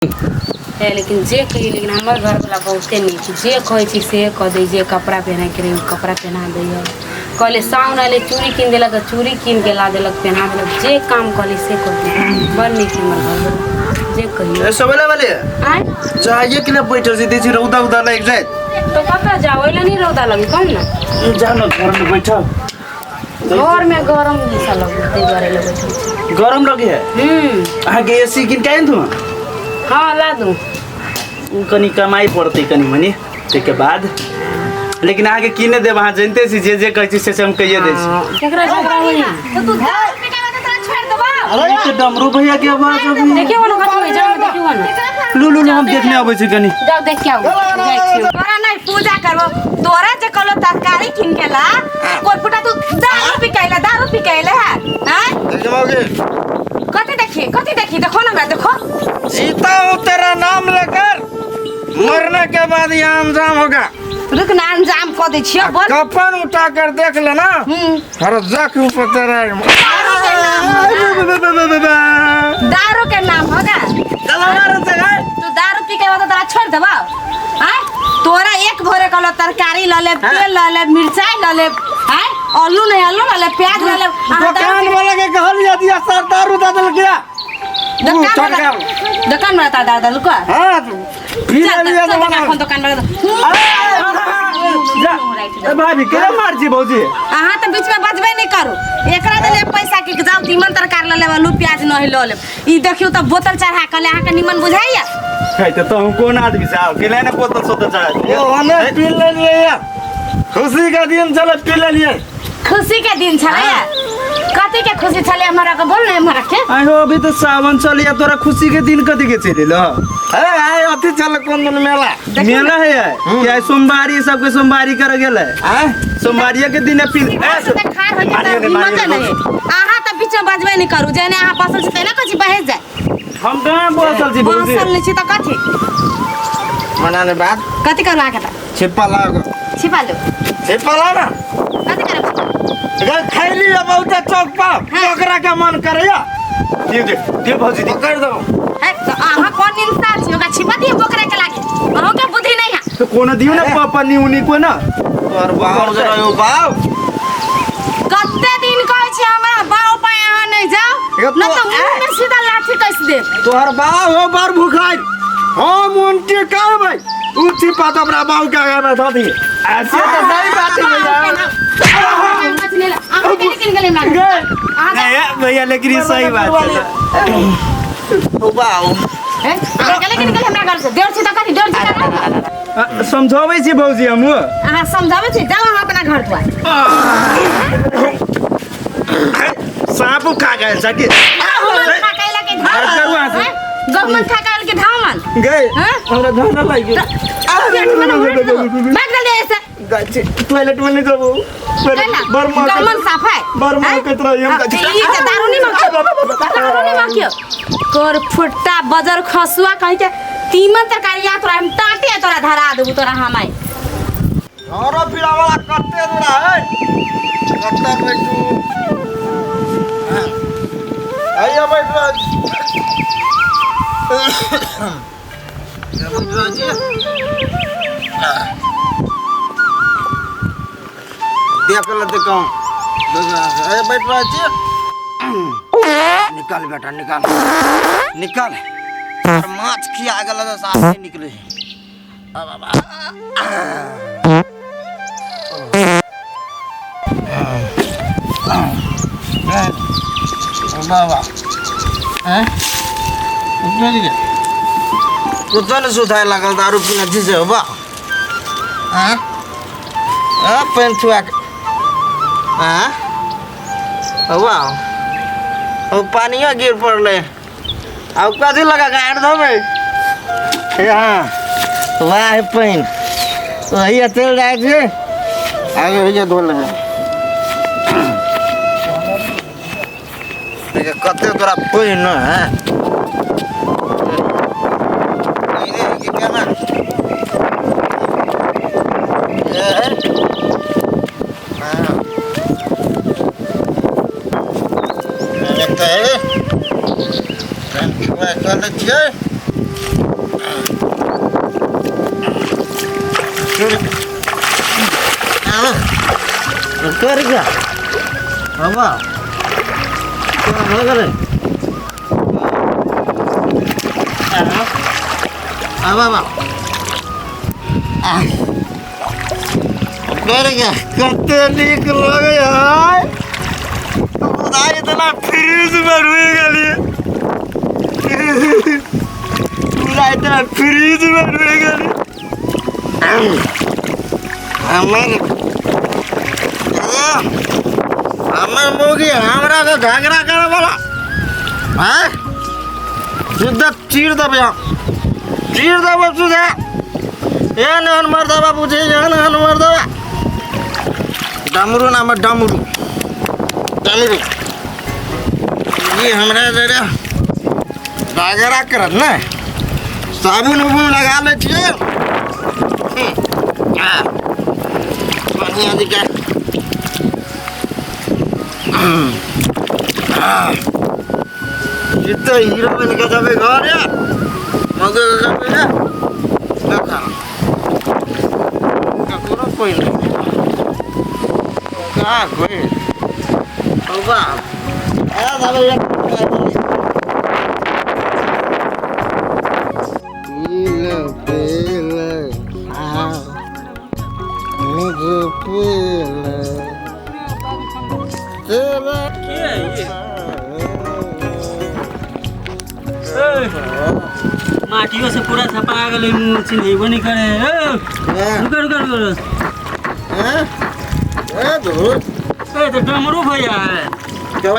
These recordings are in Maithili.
है, लेकिन जे कही, लेकिन हमर घरवला बहुते नीक छै। जे कहै छी से कऽ दै। जे कपड़ा पहिनैके रहै, ओ कपड़ा पहिना दैए। कहली साउन अयलै, चूड़ी कीन देलक तऽ चूड़ी कीन के ला देलक, पहिना देलक। जे काम कहली से कऽ दै। बड़ नीक है हमर घरवला, जे कहियौ। ए, सबेला वाले। आँय? चाहिए कि ना बैठल छी देखी रौदा उदा लागि जाए। तो कतऽ जाओ? ओहि लए नहि रौदा लगी, कहू ने। जा न, घर में बैठल। घर में गरम जैसा लगै, ताहि दुआरे लए बैठल छी। गरम लगे है? हम्म। अहाँके एसी कीन के आनि दू? हाँ, ला दू। उ कनी कमाई पड़तै कनी मनी, ताहिके बाद। लेकिन अहाँके कीने देब, अहाँ जनिते छी, जे जे कहै छी से से हम कहिए दै छी। हाँ, केकरा झगड़ा होई? तो तू दारू पी के तोरा छोड़ देबो? अरे, ई तऽ डमरू भैया के आवाज अभी। देखियौ ने कथी होइ, जाउ ने, देखियौ ने। लू लू लू, हम देखने अबै छी कनी। जाउ, देख के आउ, जाइ छी। तोरा नहीं पूजा करबो। तोरा जे कहलो तरकारी किन के ला, कोई फुटा तू दारू पी के आइला, दारू पी के आइला है, हैं? कथी देखी, कथी देखी? देखो ना हमरा, देखो। जीता हूँ तेरा नाम लेकर, मरने के बाद यहाँ अंजाम होगा। रुक ना, अंजाम कऽ दै छियो, बोल। कफन उठा कर देख लेना। हर जख्म पर तेरा दारू के नाम होगा। तू दारू पी के तो तोरा छोड़ देबो? आय, तोरा एक भोरे कहलो तरकारी ल ले, तेल ल ले, मिरचाई ल ले, आय, आलू नहीं, आलू ल ले, प्याज ल ले। अहाँ दारू दुकान पी- वाला के कहलिया दिया सर, दारू दे देल गया। दुकान चढ़ वाला गया। दुकान वाला ता दारू देलको? हाँ, पी चल लिया। चल, दुकान दुकान, दुकान वाला। जा। ए भाभी, केना मार छी भौजी? अहाँ तऽ बीच में बजबे नहीं करू। एकरा देले पैसा कि जाओ तीमन तरकारी ल लेब, आलू प्याज नहीं ल लेब। ई देखियौ तऽ बोतल चढ़ा के ले, अहाँके निमन बुझाइया? है तऽ तहु कोन आदमी से आओ केना ने बोतल सोतल चढ़ा दिए? ओ हमें पी ले लिए यार, खुशी का दिन चले, पी ले लिए। खुशी के दिन छलै? कथी के खुशी छलै हमरा के बोल ने, हमरा के। आइ हो, अभी तऽ सावन चलिया, तोरा खुशी के दिन कथी के चलि एलो? अरे आय अथी चल, कोन दिन मेला? मेला है आइ कि आइ सोमवारी, सबके सोमवारी करे गेल है। आय सोमवारिया के दिन पी ए, से खार हो मारियो के ने, मारियो हिम्मत ने। नहीं। अहाँ तऽ बीच में बजबे नहीं करू। जेने अहाँ बसल छी तेना कहै छी बहस जाय। हम कहाँ बसल छी भौजी? बसल नहीं छी तऽ कथी? मनाने बाद। कथी करू अहाँके तऽ? छिपा लाओ। छिपा लो। छिपा लाओ ना। कथी करब? अगर खैली अब बहुत चौक पर ओकरा के मन करैया। दियो दियो दियो भौजी, दियो। पकड़ दो। है तऽ अहाँ कोन इंसान छी? ओकरा छिपा दिए बोकरे के लागे, अहूँ के बुद्धि नहीं है। तो कोनो दियो ना पन्नी उन्नी को ना। तोर बाप जरा यो बाप। कते दिन कहै छी हमरा बाव पाए अहाँ नहीं जाओ, ये न तो- तऽ मुँह में सीधा लाठी कस देब। तोहर बाप हो बार भुखाई, हम उनके कहबै उ छिपा तो अपना बाप के आगे में धऽ दिए। ऐसे तो सही बात है भैया। अहाँ के लेकिन गेलै हमरा अहाँ। नहीं भैया, लेकिन ये सही बात है। ओ बाप। हैं? अहाँ के लेकिन गेलै हमरा घर से डेढ़ छी तऽ कथी डेढ़ छी तऽ? समझाबै छी भौजी हम। अहाँ समझाबै छी? जाउ अहाँ अपना घर दुआर। साँप खा गेल छै कि? गहुमन खा के अयला के धामन? करू अहाँ से। हैं? गहुमन खा के अयला के धामन? गए। हैं? हमरा धाना लागि गेल। पेट में ना उलट देबो। भाग जल्दी ऐसे। टॉयलेट में नहीं जाबू। केना? बड़ मार। गहुमन साफ है? बड़ मार करत रही हम। हाँ, ई जे दारू नहीं मांगियो, दारू नहीं मांगियो। कोर फुट्टा बजर खसुआ कहीं के, तीमन तरकारी या तोरा हम टाटे तोरा धरा देबू तोरा हम आई। झाड़ो पीड़ा वाला कते दूरा है, कत्ता बैठू? हाँ। आइए बैठो। बैठो जी। देख लेते कहूँ। अरे बैठ रहा जी, निकाल बेटा, निकाल निकाल। और माछ खिया गेल तो साफ नहीं निकले। अब बाबा हैं कुछो नहीं सुधार लागल, दारू पीना छी से बा। हैं आ पानि छुआ के हाँ वाह, ओ पानियो गिर पड़लै। आब कथी लगा के आड़ धोबै? हाँ वाह, पानि वही चलि जाइ छै। आगे होइए, धो लेबै। कते तोरा पानि है केना? हाँ। एतै पानि छुआ कऽ लै छियै। कर क्या बाबा भऽ गेलै आ बाबा कर क्या कते नीक लगै है इतना फ्रिज में रुकि गेलियै पूरा इतना फ्रिज में रुकि गेलियै हमर हमर मौगी हमरा से झगड़ा करे वाला हैं सीधा चीर देबै हम चीर देबै सीधा एहन एहन मर्दबा बुझे एहन एहन मर्दबा डमरू नाम डमरू डमरू ये हमरा जरा झगड़ा करत ने साबुन उबुन लगा लै छियै बढ़िया दिखा जिते हीरो बन के जबे घर या मगर जबे ना देखा ककरो कोई नहीं का कोई बाबा आ जाबे पीला पीला मुझे पीला तेरा के है ये? माटियो से पूरा छपा गेलै मुँह चिन्हेबो नहीं करे ए, रुक रुक रुक रुक। ए तो डमरू भैया है ए,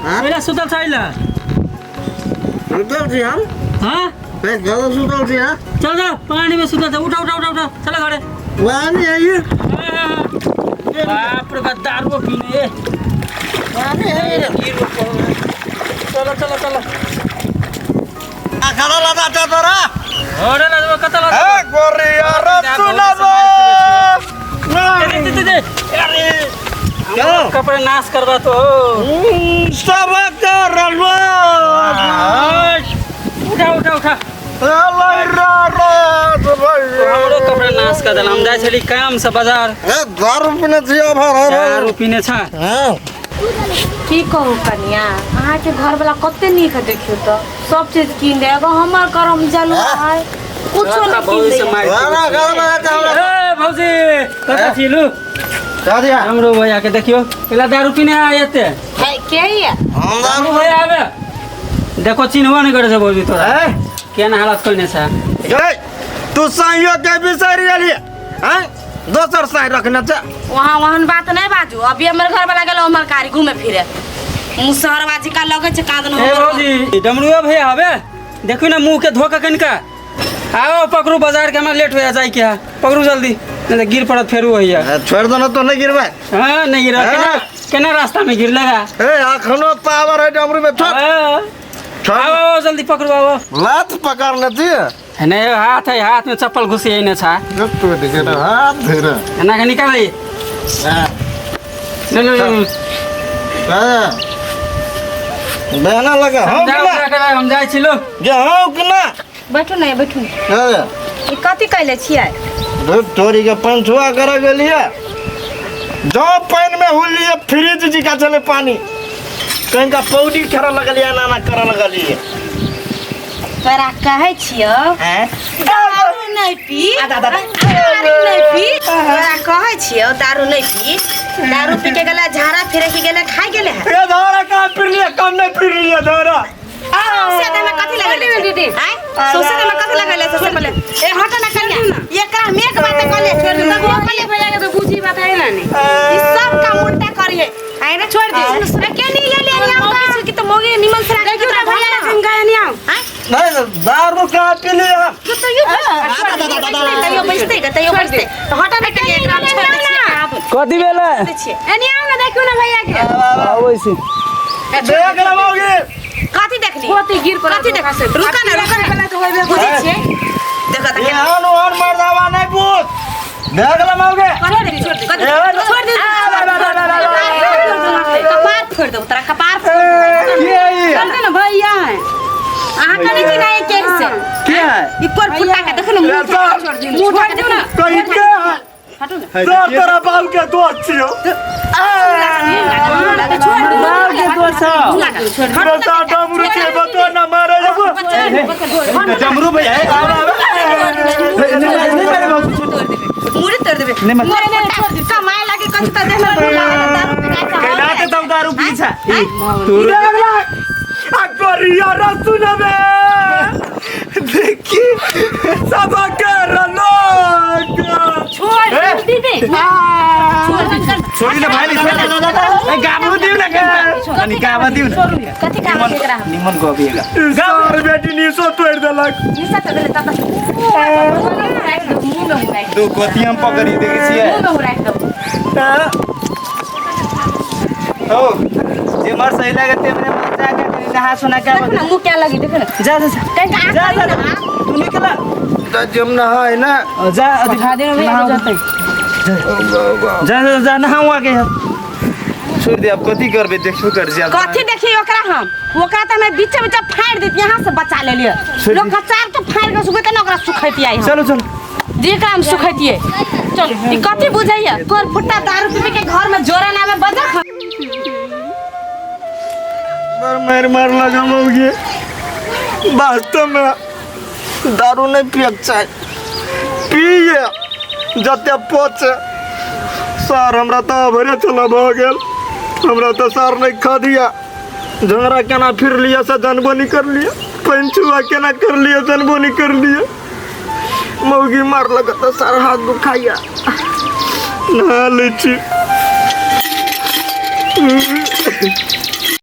पहला सुतल छैला सुतल छी हम हाँ गलत सुतल छी हाँ चल जा पानी में सुतल छ उठा उठा उठा उठा चल घरे पानी है ये बाप रे बाप दारू पीने पानी है ये चलो चलो चलो खाना लादा था तोरा घरे ला कता ला ए गोरिया रे सुनबो दे दे दे अरे कपड़ा नाश करबा तो सब करलवा उठा उठा उठा हमरो कपड़ा नाश कर देला हम जाइ छली काम से बाजार ए दारू पीने छी भर दारू पीने छ हां की कहू कनिया अहाँके घरवाला कते नीक है देखियौ तऽ सब चीज कीन दे एगो हमर करम जलू है कुछो नहीं कीन दे हमरा घर में रहता हमरा ए भौजी कता छी लू दादी हमरो भैया के देखियो पहला दारू पीने आए एते के ये हम हमरो भैया आबे देखो चिन्हबो नहीं करे छै भौजी तोरा केना हालत कइने छै ए तू साइयो के बिसरि गेली हैं दोसर साइ रखने छ वहाँ वहन बात नहीं बाजू अभी हमर घर वाला गेलो हमर कारी घूमे फिरे मुसहरबाजी का लगे छै कादन ए भौजी डमरुआ भैया आबे देखियो ना मुंह के धोखा कनिका आओ पकड़ू बाजार के हमरा लेट हो जाए के है पकड़ू जल्दी नहीं तो गिर पड़त फेरू होइया छोड़ दो ना तो नहीं गिरबे हाँ नहीं गिरा केना केना रास्ता में गिरलेगा ए अखनो पावर है डमरू में छोड़ आओ आओ जल्दी पकड़ू आओ लात पकड़ लेती है नहीं हाथ है हाथ में चप्पल घुसी है छा तो देखे ना हाथ धरे एना के निकाल हां ले ले ले हां बहना लगा हम जाओ हम जाइ छी लो जाओ कि ना बैठू ने बैठू हां ई कथी कैले छियै दूध तोरी के पंचुआ करे गेलिए जो पानी में हुलिए फ्रिज जी का चले पानी कहीं का पौडी खेरा लगलिए नाना करे लगलिए तोरा कहै छियौ हैं दारू नहीं पी दारू नहीं पी तोरा कहै छियौ दारू नहीं पी दारू पी के गेलै झाड़ा फिरे के गेलै खाइ गेलै है ए धारा कहाँ फिर लिया कम नहीं फिर लिया धारा सौंसे देह में कथी लगेले छै दीदी। आँय सौंसे देह में कथी लगेले छै से पहिले ए हट ना कनिया एकरा हम एक बात कहले छोड़ दे तब कहले भैया के तो बुझी बात है ना नहीं ई सब काम उल्टा करिए आइ रे छोड़ दे ए के नहीं ले ले हम का कि तो मोगे निमन से राख देखियो तो भैया के गए नहीं आओ आँय नहीं दारू कहाँ पी लिया तो तैयो तैयो बैसते गे तैयो बैसते तो हट ना कनिया एकरा हम छोड़ दे छियै कथी भेलै दे छियै एनी आओ ना देखियो ना भैया के आबै छी देख लेबोगे कथी देखली होते गिर पड़त कथी देख रुका ना रुका ना तो होबे बुझै छियै देखो त केना एहन ओहन मर्दावा नहीं पूछ देख लेबोगे छोड़ दे छोड़ दे छोड़ दे कपार फोड़ देबो तोरा कपार फोड़ के है चलते ना भैया है अहाँ कने छी ना के से के है ई कोर फुटा के देख न मुंह सर, मुंह छोड़ दियो ना। कहीं के है हटो ना। सर तोरा बाबू के दोस्त छियो। बाप के दोस्त छौ। रे सर डमरू के बतो ना मारे जब। डमरू भैया ए, आब आब। नहीं मारे बाबू। मुड़ी तोड़ देबे। नहीं मारे। मोरे छोड़ दे। कमाए लागे कथी त देह में दारू पी के कैलाते तब दारू पी छा। गरिया रसुनबे देखी सब के रलोक। छोड़ दीदी, छोड़ दे। छोड़ी ना भाई, छोड़ दे। ए, गाबो दिउ ना कनिका। कनि गाबो दिउ ना। कथी काम है एकरा? निमन गबी एगा। सर बेटी निसो तोड़ देलक। निशा त देले तब मुंह में हुराइ। दू कथी हम पकड़ी देखै छियै। मुंह में हुराइ दो। हो जे मर सही लागे तेमरे मर जाके कनि नहा सोना के देख ना मुंह क्या लगी, देख ना। जा जा जा। कहीं जा जा जा। तू निकला। त जम नहा है ना। जा अथी पठा देना भैया, जतै। जा जा जा, नहाऊ आके। छोड़ दे अब, कथी करबे देखबो कर जा। कथी देखी ओकरा हम? ओकरा त मैं बीचे बीचे फाड़ देती, यहाँ से बचा ले लियो। लोग कचार के फाड़ के सुखते ना, ओकरा सुखैती आई हम। चलो चलो। जे काम सुखैतिए। चल ई कथी बुझैया? कोर फुट्टा दारू पी के घर में जोरा नामे बजर खा। मार मार मार लगा मौगी। वास्तव में दारू नहीं पियक चाही, पिए जते पोचे। सर हमरा तऽ अभरे चला भऽ गेल। हमरा तऽ सर नहीं खा दिया। झगड़ा केना फिर लिया से जानबो नहीं कर लिया, पंचुआ केना कर लिया जानबो नहीं कर लिया। मौगी मार लगा तऽ सर हाथ दुखाइया। नहा लै छी।